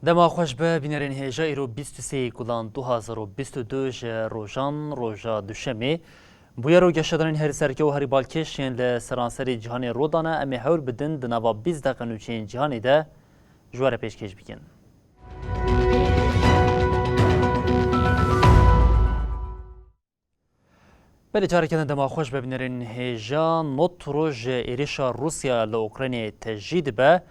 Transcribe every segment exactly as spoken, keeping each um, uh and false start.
Dema xweş be, bînerên hêja, îro bîst û sê Gulan du hazar û bîst û du ji rojan, roja duşemê. Bûyer û geşedanên herî serkê û herî balkêş yên li seranserê cîhanê rû dane, em ê hewl bidin di nava bîst deqe nûçeyên cîhanê de ji we re pêşkêş bikin. Belê, careke din dema xweş be, bînerên hêja. Nod roj êrişa Rûsya li Ukraynayê tejî dibe.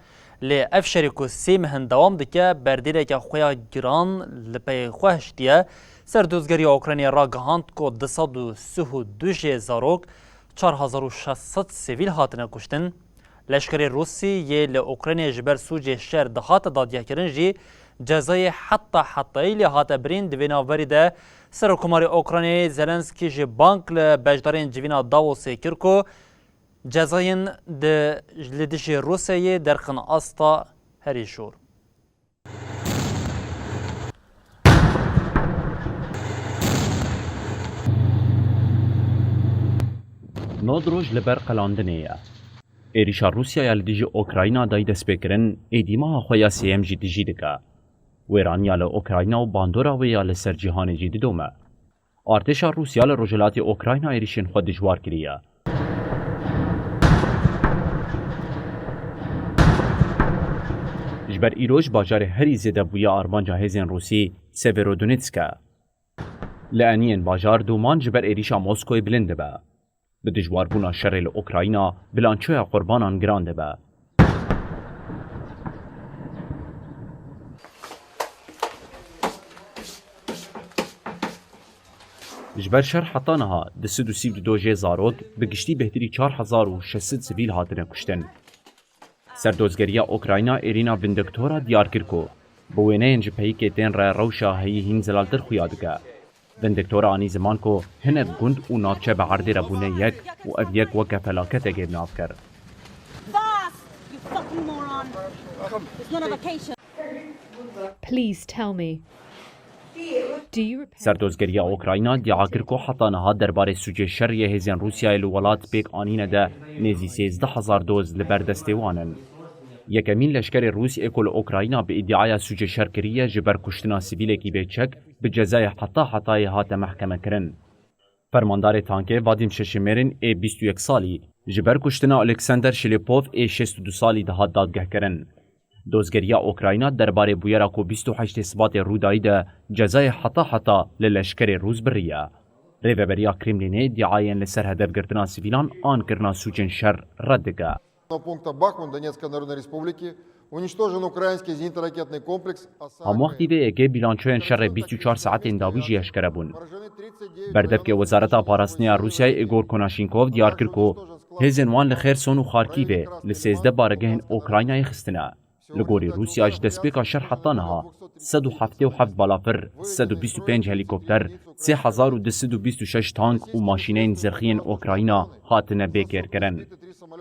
Lê ev şerê ku sê meh in dewam dike, berdêleke xwe ya giran li pey xwe hiştiye. Serdozgeriya Ukraynayê ragihand ku du sed û sî û du jê zarok, çar hezar û şeş sed sivîl hatine kuştin. Leşkerê Rûsî yê li Ukraynayê ji ber sûcê şer dihate dadgehkirin jî cezayê heta hetayî lê hate birîn. Di vê navberî de Serokkomarê Ukraynayê Zelenskî jî bang li beşdarên civîna Davosê kir ku cezayên di, li dijî Rûsyayê derxin asta herî jor. Nod roj li ber qelandinê ye. Êrîşa Rûsyaya li dijî Ukrayna dayî destpêkirin, êdî meha xwe ya sêyem jî tijî dike. Wêraniya li Ukrayna û bandora wê ya li ser cîhanê jî didome. Artêşa Rûsya li rojhilatê Ukrayna êrîşên xwe dijwar kiriye. Ji ber îroj bajarê herî zêde bûye armanca hêzên Rûsî Severodonetsk e. Li eniyên bajar dûman ji ber êrîşa Moskoyê bilind dibe. Bi dijwarbûna şerê li Ukrayna, bilançoya qurbanan giran dibe. Ji ber şer heta niha du sed û sî û du jê zarok, bi giştî bêhtirî çar hezar û şeş sed sivîl hatine kuştin. Serdozgeriya Ukrayna Irina Vindiktora diyar kir ku bi wêneyên ji peyikê tên re rewşa heyî hîn zelaltir xuya dike. Vindiktora anî ziman ku hinek gund û navçe bi erdê re bûne yek û ev yek weke felaketekê bi nav kir. Fast, you fucking moron. It's not a vacation. Please tell me. Do you repent? Serdozgeriya Ukrayna dîa kir ku heta niha derbarê sûcê şer yê hêzên Rûsyayê li welat pêk anîne de nêzî sêzdeh hezar doz li ber destê wan in. Yekemîn leşkerê Rûs ê ku li Ukrayna bi îdiaya sûcê şer kiriye ji ber kuştina sivîlekî bêçek bi cezayê heta hetayê hate mehkemekirin. Fermandarê tankê Vadim Şeşimêrin ê bîst û yek salî ji ber kuştina Oleksandr Şilipov ê şêst û du salî dihat dadgehkirin. Dozgeriya Ukrayna derbarê bûyera ku bîst û heştê Sibatê rûdayî de cezayê heta heta li leşkerê Rûs biriye. Rêveberiya Kremlînê dîayên li ser hedefgirtina sivîlan an kirina sûcên şer red dike. Пункта Бахмут Донецкой Народной Республики уничтожен украинский зенитно-ракетный комплекс, а самое Hamwextî vê yekê bîlançoyên şerê bîst û çar saetên dawî jî eşkere bûn. Berdevkê Wezareta Parastinê ya Rûsyayê Igor Konashenkov diyar kir ku hêzên wan li Xerson û Xarkîvê li sêzdeh baregehên Ukraynayê xistine. Li gorî Rûsya ji destpêka şer heta niha sed û heftê û heft balafir, sed û bîst û pênc helîkopter, sê hezar û du sed û bîst û şeş tank û maşîneyên zirxiyên Ukrayna hatine bêkêrkirin.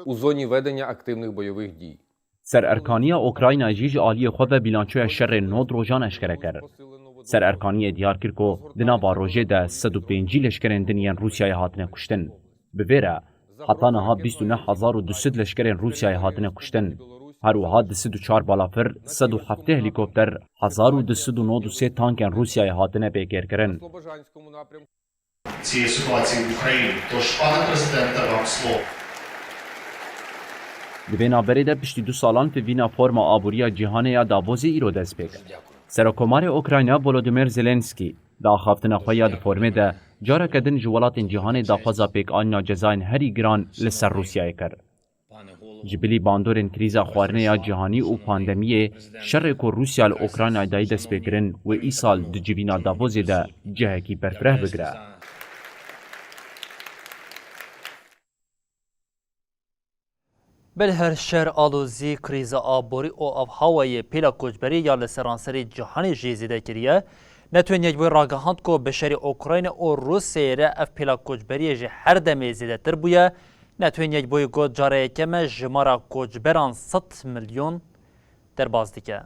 У зоні ведення активних бойових дій. Sererkaniya Ukrayna jî ji aliyê xwe ve bîlançoya şerê nod rojan eşkere kir. Sererkaniyê diyar kir ku di nava rojê de sed û pêncî leşkerên din yên Rûsyayê hatine kuştin. Bi vê re, heta niha bîst û neh hezar û du sed leşkerên Rûsyayê hatine kuştin. Her wiha du sed û çar balafir, sed û heftê helîkopter, hezar û du sed û nod û sê tankên Rûsyayê hatine bêkêrkirin. Цієї ситуації в Україні. Тож, пане президенте, вам слово. Di vê navberê de piştî du salan pivîna forma aboriya cîhanê ya Davosê îro dest pê kir. Serokkomarê Ukrayna Volodymyr Zelenskî di axaftina xwe ya di formê de careke din ji welatên cîhanê daxwaza pêkanîna cezayên herî giran li ser Rûsyayê kir. Ji bilî bandorên krîza xwarinê ya cîhanî û pandemiyê, şerê ku Rûsya li Ukraynayê dayî destpêkirin wê îsal di civîna Davosê de cihekî berfireh bigire. Belher şer, alozî, krîza aborî û avhawayê pêla koçberî ya li seranserê cîhanê jî zêde kiriye. Netewên Yekbûyî ragihand ku bi şerê Ukrayna û Rûsyayê re ev pêla koçberiyê ji her demê zêdetir bûye. Netewên Yekbûyî got cara yekem e jimara koçberan sed milyon derbas dike.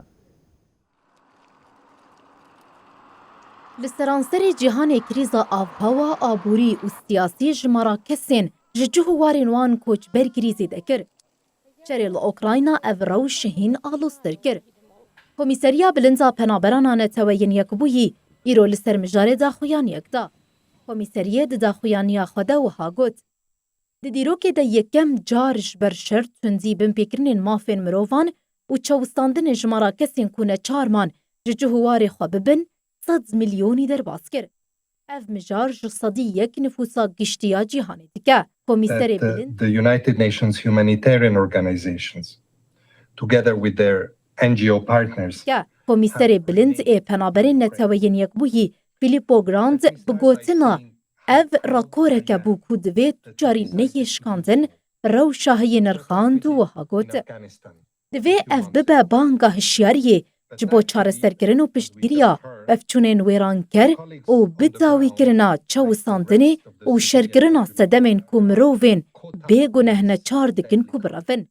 Li seranserê cîhanê krîza avhawa, aborî û siyasî jimara kesên ji cih û warên wan koçber kirî zêde kir. Şerê li Ukrayna ev rewş hîn aloztir kir. Komîseriya Bilind a Penaberana Neteweyên Yekbûyî îro li ser mijarê daxuyaniyek da. Komîseriyê di daxuyaniya xwe de wiha got, Di dîrokê de yekem car ji ber şer, tundî, binpêkirinên mafên mirovan û çewistandinê jimara kesên ku neçar man ji cih û warê xwe bibin, sed milyonî derbas kir. Ev mijar ji sedî yek nifûsa giştî ya cîhanê dike. Komîserê That, uh, Bilind the United Nations humanitarian organizations, together with their N G O partners, ke Komîserê Bilind ê Penaberên Neteweyên Yekbûyî Filippo Grandi bi gotina ev rakoreke bû ku divê tu carî neyê şikandin, rewşa heyî nirxand û wiha got, Divê ev bibe banga hişyariyê ji bo çareserkirin û piştgiriya pevçûnên wêranker û bidawîkirina çewistandinê û şerkirina sedemên ku mirovên bêguneh neçar dikin ku birevin.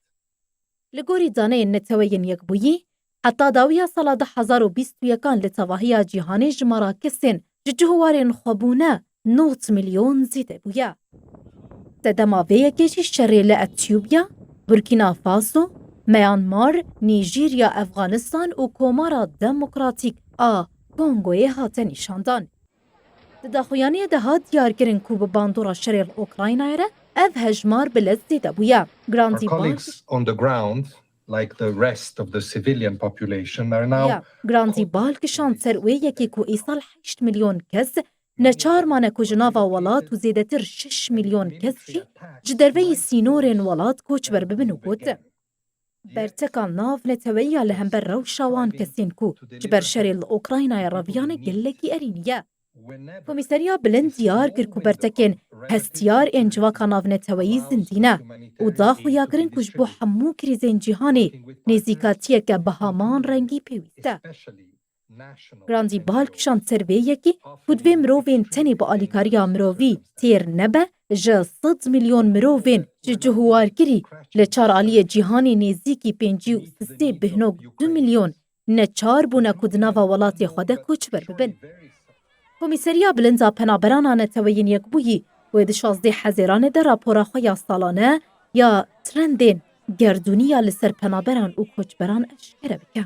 Li gorî daneyên Neteweyên Yekbûyî, heta dawiya sala du hezar û bîst û yekan li tevahiya cîhanê jimara kesên ji cih û warên xwe bûne nod milyon zêde bûye. Sedema vê yekê jî şerê li Etiyopya, Burkina Faso, Myanmar, Nîjerya, Efxanistan û Komara Demokratîk a Kongoyê hate nîşandan. Di daxuyaniyê de hat diyarkirin ku bi bandora şerê li Ukraynayê re ev hejmar bi lez zêde bûye. Our Grandi colleagues on the ground, like the rest of the civilian population, are now Ya, Grandi bal kişand ser wê yekê ku îsal heşt milyon kes neçar mane ku ji nava welat û zêdetir şeş milyon kes jî ji derveyî sînorên welat koçber bibin û got, Berteka navneteweyiya li hember rewşa wan kesên ku ji ber şerê li Ukraynayê reviyane gelekî erênî ye. Komîseriya Bilind diyar kir ku bertekên hestiyar ên civaka navneteweyî zindî ne û da xuya kirin ku ji bo hemû krîzên cîhanê nêzîkatiyeke bi heman rengî pêwîst e. Grandi bal kişand ser vê yekê ku divê mirovên tenê bi alîkariya mirovî têr nebe, ji sed milyon mirovên ji cih û warkirî li çar aliyê cîhanê nêzîkî pêncî û sê bihnog du milyon neçar bûne ku di nava welatê xwe de koçber bibin. Komîseriya Bilind a Penaberana Neteweyên Yekbûyî wê di şazdeh Hezêranê de rapora xwe ya salane ya trendên gerdûnî ya li ser penaberan û koçberan eşkere bike.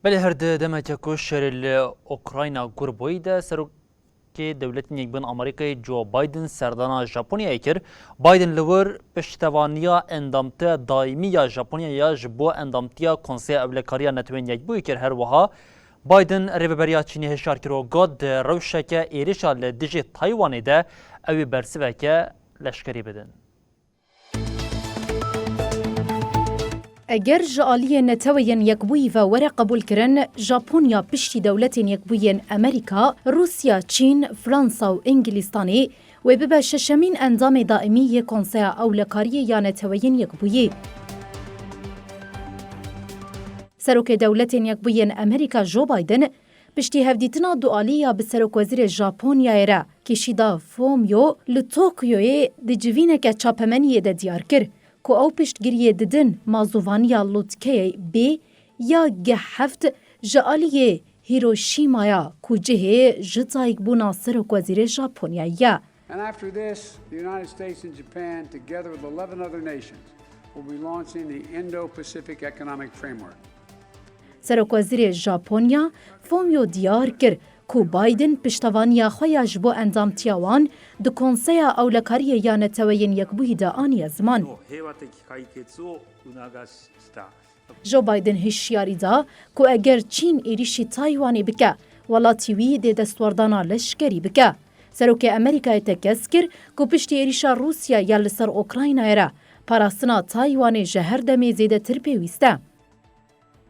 Belê her di demeke ku şerê li Ukrayna gur bûyî de, Serokê Dewletên Yekbûyî Amerîkayê Joe Biden serdana Japonyayê kir. Biden li wir piştevaniya endamtiya daîmî ya Japonyayê ya ji bo endamtiya Konseya Ewlekariya Netewên Yekbûyî kir. Her wiha Biden rêveberiya Çînê hişyar kir û got, di rewşeke êrişa li dijî Taywanê de ew ê bersiveke leşkerî bidin. Eger ji aliyê Neteweyên Yekbûyî ve were qebûlkirin, Japonya piştî Dewletên Yekbûyên Amerîka, Rûsya, Çîn, Fransa û Îngilîstanê wê bibe şeşemîn endamê daîmî yê Konseya Ewlekariyê ya Neteweyên Yekbûyî. Serokê Dewletên Yekbûyên Amerîka Joe Biden, piştî hevdîtina dualî ya bi Serokwezîrê Japonyayê re Kishida Fumio li Tokyoyê di civîneke çapemeniyê de diyar kir ku ew piştgiriyê didin mazûvaniya lûtkeyê B ya G heft ji aliyê Hiroşîmaya ku cihê ji dayikbûna Serokwezîrê Japonyayê ye. And after this, the United States and Japan, together with eleven other nations, will be launching the Indo-Pacific Economic Framework. Serokwezîrê Japonya, Fumio, diyar kir ku Biden piştevaniya xwe ya ji bo endamtiya wan di Konseya Ewlekariyê ya Neteweyên Yekbûyî de aniye ziman. Joe Biden hişyarî da ku eger Çîn êrîşî Taywanê bike, welatî wî dê destwerdana leşkerî bike. Serokê Amerîkayê tekez kir ku piştî êrîşa Rûsya ya li ser Ukraynayê re, parastina Taywanê ji her demê zêdetir pêwîst e.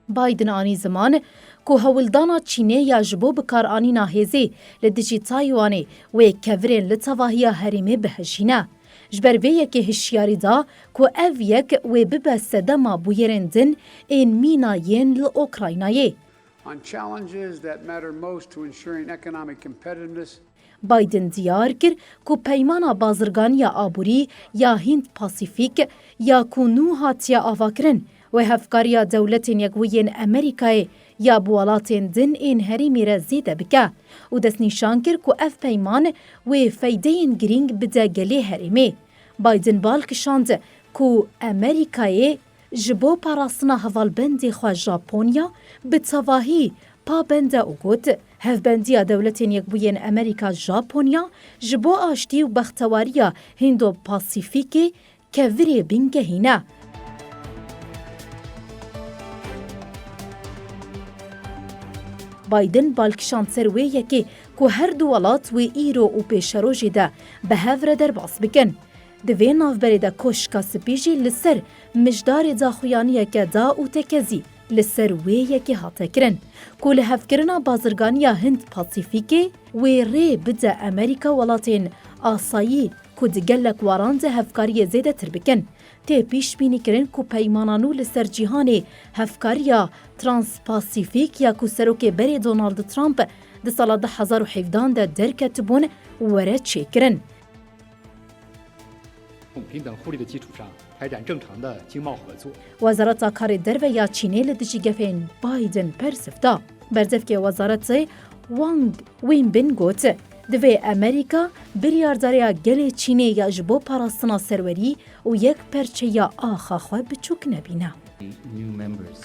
Biden anî ziman ku hewldana Çînê ya ji bo bikaranîna hêzê li dijî Taywanê wê kevirên li tevahiya herêmê bihejîne. Ji ber vê yekê hişyarî da ku ev yek wê bibe sedema bûyerên din ên mîna yên li Ukraynayê. On challenges that matter most to ensuring economic competitiveness, Biden diyar kir ku Peymana Bazirganiya Aborî ya Hind-Pasîfîk ya ku nû hatiye avakirin wê hevkariya Dewletên Yekbûyên Amerîkayê ya bi welatên din ên herêmê re zêde bike û destnîşan kir ku ev peyman wê feydeyên girîng bide gelê herêmê. Biden bal kişand ku Amerîkayê ji bo parastina hevalbendê xwe Japonya bi tevahî pabend e û got, hevbendiya Dewletên Yekbûyên Amerîka-Japonya ji bo aştî û bextewariya Hîndo-Pasîfîkê kevirê bingehîn e. Biden bal kişand ser wê yekê ku her du welat wê îro û pêşerojê de bi hev re derbas bikin. Di vê navberê de Koşka Spî jî li ser mijdarê daxuyaniyeke da û tekezî li ser wê yekê hate kirin ku lihevkirina bazirganiya Hind-Pasîfîkê wê rê bide Amerîka welatên asayî ku di gelek waran de hevkariyê zêdetir bikin. Tê pîşbînîkirin ku peymana nû li ser cîhanê hevkariya Transpasîfîk ya ku serokê berê Donald Trump di sala du hezar û hevdehan de derketibûn were çêkirin. 平等互利的基础上开展正常的经贸合作。 Wezareta Karê Derve ya Çînê li dijî gefên Biden bersiv da. Berdevkê wezaretê Wang Wenbin got, divê Amerîka biryardariya gelê Çînê ya ji bo parastina serwerî û yekperçeya axa xwe biçûk nebîne. New members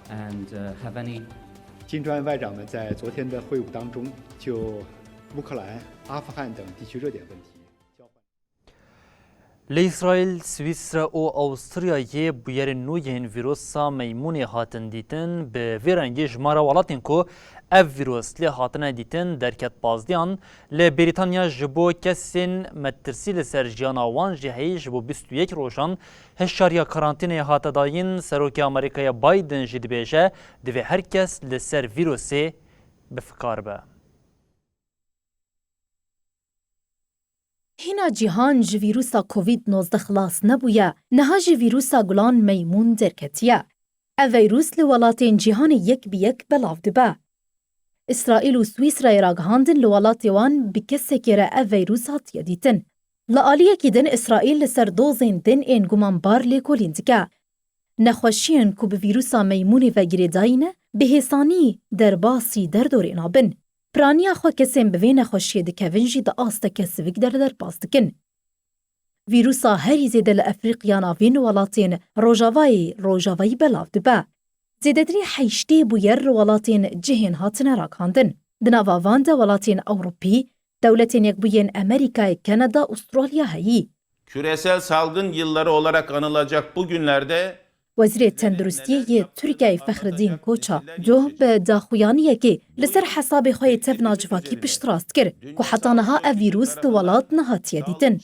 and uh, have any 金砖外长们在昨天的会晤当中就乌克兰、阿富汗等地区热点问题交换。 Li Îsraîl, Swîsre û Awisturyayê bûyerên nû yên vîrusa meymûnê hatin dîtin. Bi vî rengî jimara welatên ku ev vîrus lê hatine dîtin derket pazdiyan. Li Brîtanya ji bo kesên metirsî li ser jiyana wan jî heyî ji bo bîst û yek rojan hişyariya karantînê hate dayîn. Serokê Amerîkayê Biden jî dibêje, divê her kes li ser vîrusê bi fikar be. Hîna cîhan ji vîrusa Covid nozdeh xilas nebûye, niha jî vîrusa gulan meymûn derketiye. Ev vîrus li welatên cîhanê yek bi yek belav dibe. Îsraîl û Swîsreyê ragihandin li welatê wan bi kesekê re ev vîrus hatiye dîtin. Li aliyekî din Îsraîl li ser dozên din ên gumanbar lêkolîn dike. Nexweşiyên ku bi vîrusa meymûnê ve girêdayî ne, bi hêsanî derbasî derdorê nabin. Piraniya xwe kesên bi vê nexweşiyê dikevin jî di asteke sivik de derbas dikin. Vîrusa herî zêde li Efrîqya Navîn û welatên Rojavayê Rojavayî belav dibe. Zêdetirî heştê bûyer li welatên cihên hatine ragihandin. Di nava van de welatên Ewropî, Dewletên Yekbûyên Amerîkayê, Kanada, Ûstralya heyî. Küresel salgın yılları olarak anılacak bu günlerde Wezîrê Tenduristiyê yê Tirkiyeyê Fexredîn Koça duh bi daxuyaniyekê li ser hesabê xwe yê tevnacivakî piştrast kir ku heta niha ev vîrus li welat nehatiye dîtin.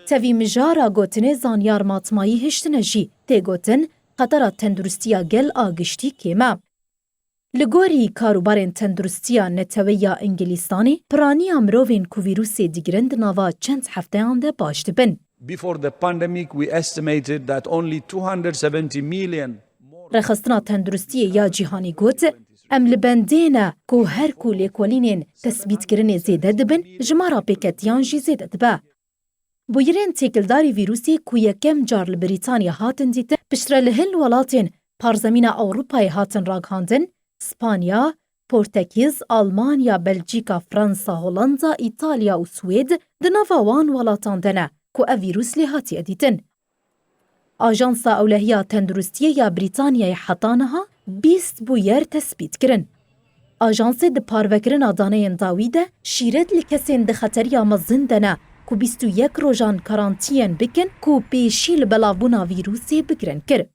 Tevî mijara gotinê zanyar matmayî hiştine jî tê gotin, qetara tenduristiya gel a giştî kêm e. Li gorî karûbarên tenduristiya neteweyî ya Îngilîstanê, piraniya mirovên ku vîrusê digirin di nava çend hefteyan de baş dibin. Before the pandemic, we estimated that only two hundred seventy million more Rêxistina Tenduristiyê ya Cîhanî got, em li bendê ne ku her ku lêkolînên tesbîtkirinê zêde dibin, jimara pêketiyan jî zêde dibe. Bûyerên têkildarî vîrusê ku yekem car li Brîtanya hatin dîtin, piştre li hin welatên parzemîna Ewropayê hatin ragihandin, Spanya, Portekîz, Almanya, Belcîka, Fransa, Holanda, Îtalya û Swêd di nava wan welatan de ne ku ev vîrus lê hatiye dîtin. Ajansa Ewlehiya Tenduristiyê ya Brîtanyayê heta niha bîst bûyer tesbît kirin. Ajansê di parvekirina daneyên dawî de şîret li kesên di xeteriya mezin de ne ku bîst û yek rojan karantîn bikin ku pêşî li belavbûna vîrusê bigirin kir.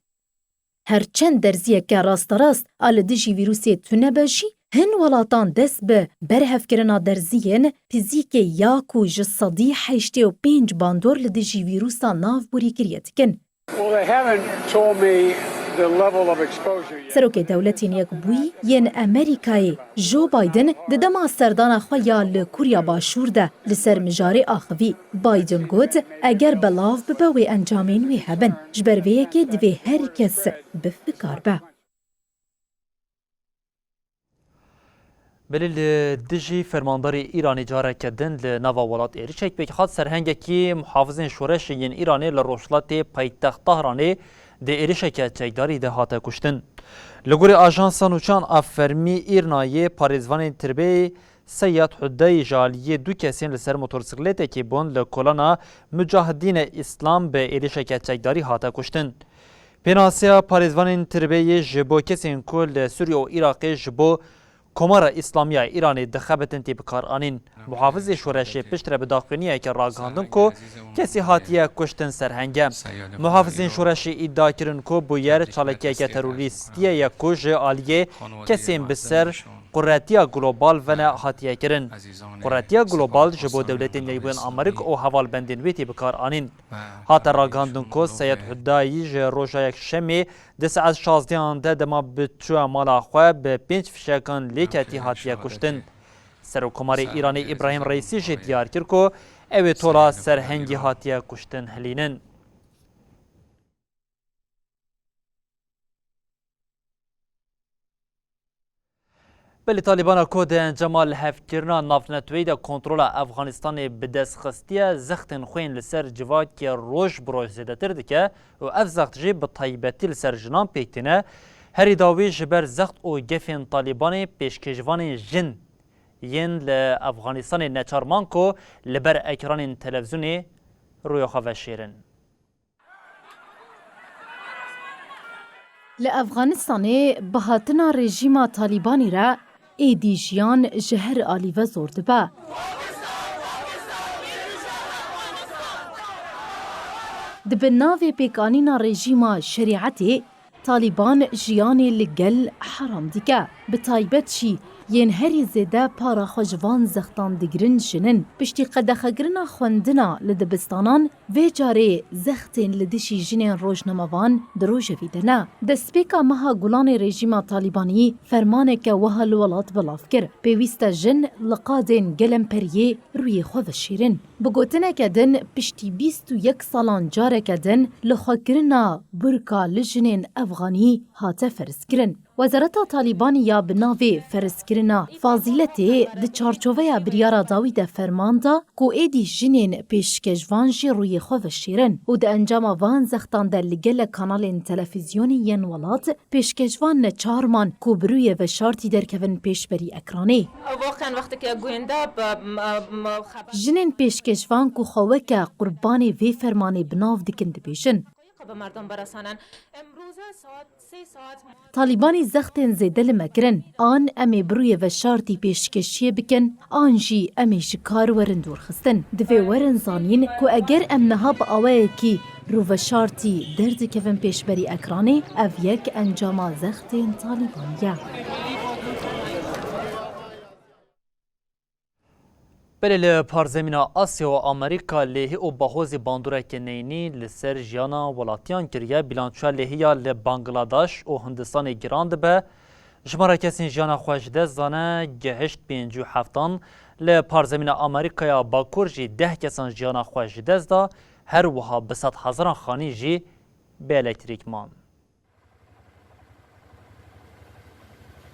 Her çend derziyeke rasterast a li dijî vîrusê tune be jî, hin welatan dest bi berhevkirina derziyên fizîkê ya ku ji sedî heştê û pênc bandor li dijî vîrusa navborî kiriye dikin. Well, they haven't told me Serokê Dewletên Yekbûyî yên Amerîkayê Joe Biden di dema serdana xwe ya li Kûriya Başûr de li ser mijarê axivî. Biden got, eger belav bibe wê encamên wê hebin. Ji ber vê yekê divê her kes bifikar be. Belê li dijî fermandarê Îranê careke din li nava welat êrişek pêk hat. Serhengekî muhafizên şoreşê yên Îranê li rojhilatê paytext Tahranê di êrişeke çekdarî de hate kuştin. Li gorî ajansa nûçan a fermî Îrnayê, parêzvanên tirbeyê Seyad Hudayî ji aliyê du kesên li ser motorsîkletekê bûn li kolana Mucahidîne Îslam bi êrişeke çekdarî hate kuştin. Pênasiya parêzvanên tirbeyê ji bo kesên ku li Sûriye û Iraqê ji bo Komara Îslamiya Îranê dixebitin tê bikaranîn. Muhafizê şoreşê piştre bi daxuyaniyeke ragihandin ku kesê hatiye kuştin serheng e. Muhafizên şoreşê îdia kirin ku bûyer çalakiyeke terorîstiyê ye ku ji aliyê kesên bi ser quretiya global ve ne hatiye kirin. Quretiya global ji bo Dewletên Yekbûyî Amerîka û hevalbendên wê tê bikaranîn. Hate ragihandin ku Seyed Hudayî ji roja Yekşemê di saet şazdehan de dema bi çûya mala xwe bi pênc fişekan lê ketî hatiye kuştin. Serokkomarê Îranê Îbrahîm Reîsî jî diyar kir ku ew ê tola serhengî hatiye kuştin hilînin. Belê Talîbana ku di encama lihevkirina navneteweyî de kontrola Efxanistanê bi dest xistiye, zextên xwe yên li ser civakê roj bi roj zêdetir dike û ev zext jî bi taybetî li ser jinan pêk tîne. Herî dawî ji ber zext û gefên Talîbanê pêşkêşvanên jin yên li Efxanistanê neçar man ku li ber ekranên televîzyonê rûyê xwe veşêrin. Li Efxanistanê bi hatina rejîma Talîbanî re êdî jiyan ji her alî ve zor dibe. Di bin navê pêkanîna rejîma şerîetê, Talîban jiyanê li gel heram dike. Bi taybet jî yên herî zêde para xwe ji van zextan digirin jin in. Piştî qedexekirina xwendina li dibistanan, vê carê zextên li dijî jinên rojnamevan di rojevî de ne. Destpêka meha Gulanê rejîma Talîbanî fermaneke wiha li welat belav kir, pêwîst e jin li qadên gelemperiyê rûyê xwe veşêrin. Bi gotineke din, piştî bîst û yek salan careke din lixwekirina burka li jinên Efxanî hate ferzkirin. Wezareta Talîbanî ya bi navê ferzkirina fazîletê di çarçoveya biryara dawî de ferman da ku êdî jinên pêşkêşvan jî rûyê xwe veşêrin û di encama van zextan de li gelek kanalên televîzyonî yên welat pêşkêşvan neçar man ku bi rûyê veşartî derkevin pêşberî ekranê. واقعاً وقتی که گوینده به، م، م، خبر Jinên pêşkêşvan ku xwe weke qurbanê vê fermanê bi nav dikin dibêjin, به مردم برسانن. امروز ساعت سه ساعت Talîbanî zextên zêde li me kirin. An em ê bi rûyê veşartî pêşkêşiyê bikin, an jî em ê ji kar werin dûrxistin. Divê werin zanîn ku eger em niha bi awayekî rûveşartî derdikevin pêşberî ekranê, ev yek encama zextên Talîbanî ye. Belê li parzemîna Asya û Amerîka lêhî û bahozî bandoreke neyînî li ser jiyana welatiyan kiriye. Bîlançoya lêhiya li Bangladeş û Hindistanê giran dibe. Jimara kesên jiyana xwe ji dest dane gihişt pêncî û heftan. Li parzemîna Amerîkaya Bakur jî deh kesan jiyana xwe ji dest da. Her wiha bi sedhezaran xanî jî bê elektrîk man.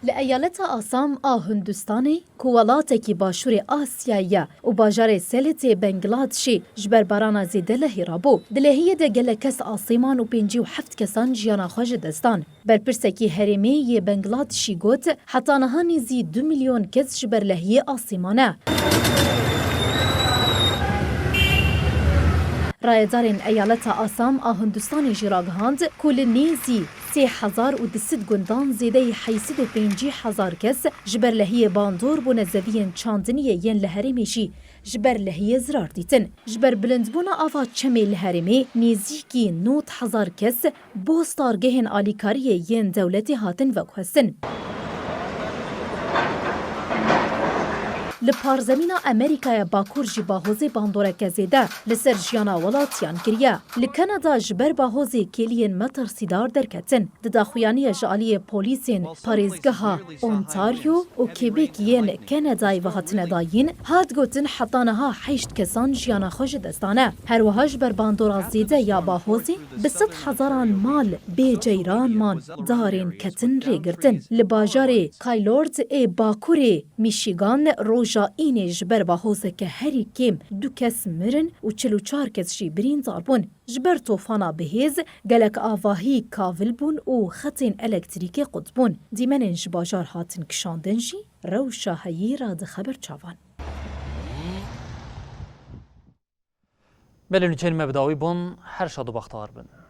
Li eyaleta Asam a Hindistanê, ku welatekî başûrê Asyayê ye û bajarê Seletê Bangladişê ji ber barana zêde lehî rabû. Di lehiyê de gelek kes asê man û pêncî û heft kesan jiyana xwe ji dest dan. Berpirsekî herêmê yê Bangladişî got, heta niha nêzî du milyon kes ji ber lehiyê asê mane. Rayedarên eyaleta Asam a Hindistanê jî ragihand ku li nêzî sê hezar û du sed gundan zêdeyî heyt sed û pêncî hezar kes ji ber lehiyê bandor bûne zeviyên çandiniyê yên li herêmê jî ji ber lehiyê zirar dîtin. Ji ber bilindbûna ava çemê li herêmê nêzîkî nod hezar kes bo stargehên alîkariyê yên dewletê hatin veguhestin. Li parzemîna Amerîkaya Bakur jî bahozê bandoreke zêde li ser jiyana welatiyan kiriye. Li Kanada ji ber bahozê kêliyên metirsîdar derketin. Di daxuyaniyê ji aliyê polîsên parêzgeha Ontario û Quebec yên Kanadayê ve hatine dayîn, hat gotin heta niha heşt kesan jiyana xwe ji dest dane. Her wiha ji ber bandora zêde ya bahozê bi sed hezaran mal bê ceyran man, darên ketin rêgirtin. Li bajarê Gaylord ê bakurê Michigan roja înê ji ber bahozeke herî kêm du kes mirin û çil û çar kes jî birîndar bûn. Ji ber tofana bihêz gelek avahî kavil bûn û xetên elektrîkê qut bûn. Dîmenên ji bajar hatin kişandin jî rewşa heyî radixe ber çavan. Belê nûçeyên me bi dawî bûn, her şad û bextewar bin.